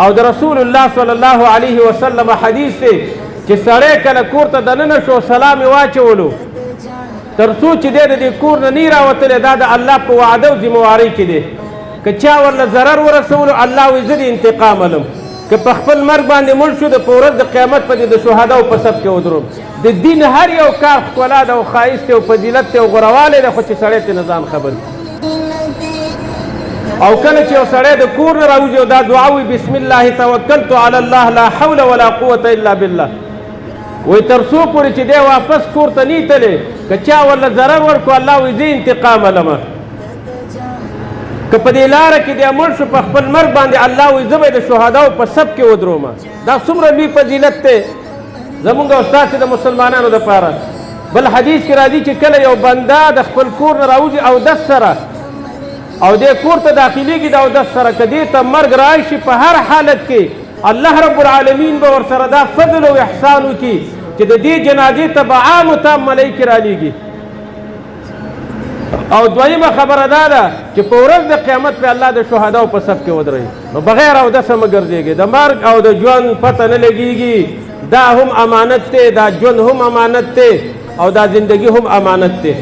او د رسول الله صلی الله علیه وسلم حدیث دی چې سړی کله کور ته دننه شو، سلام یې واچولو، تر څو چې دی د دې کور نه نه راوتلی، دا د الله په وعده او ذمهوارۍ کې دی. که چا ورله ضرر ورسولو، الله وایي زه دې انتقام الم. که په خپل مرګ باندې مړ شو، د په ورځ د قیامت په دې د شهداو په صف کې ودروم. د دین هر یو کار ښکلا ده او ښایست دی او فضیلت دی او غورهوالی دی، خو چې سړی ترې نه ځان خبر کړي. او کله چې یو سړی د کور نه راوځي او دا دعا وایي، بسم الله توکلت علی الله لا حول ولا قوة الا بالله، وایي تر څو پورې چې دی واپس کور ته نه تللی، که چا ورله ضرر ورکړو، الله وایي زه انتقام الم. که په دې لاره کې دی مړ شو په خپل مرګ باندې، الله وایي زه به د شهداو په صف کې ودروم. دا څومره لوی فضیلت دی زمونږ او ستاسې د مسلمانانو دپاره. بل حدیث کې راځي چې کله یو بنده د خپل کور نه راوځي اودس سره او دې کور ته داخلېږي د اودس سره، که دې ته مرګ راشي په هر حالت کې، الله رب العالمین به ورسره دا فضل او احسان وکړي چې د دې جنازې ته به عام و تام ملایکې رالیږي. او دویمه خبره دا ده چې په ورځ د قیامت په الله د شهداو په صف کې ودروي. نو بغیر اودسه مه ګرځېږئ، د مرګ او د ژوند پته نه لګېږي. دا هم امانت دی، دا ژوند هم امانت دی، او دا زندگی هم امانت دی.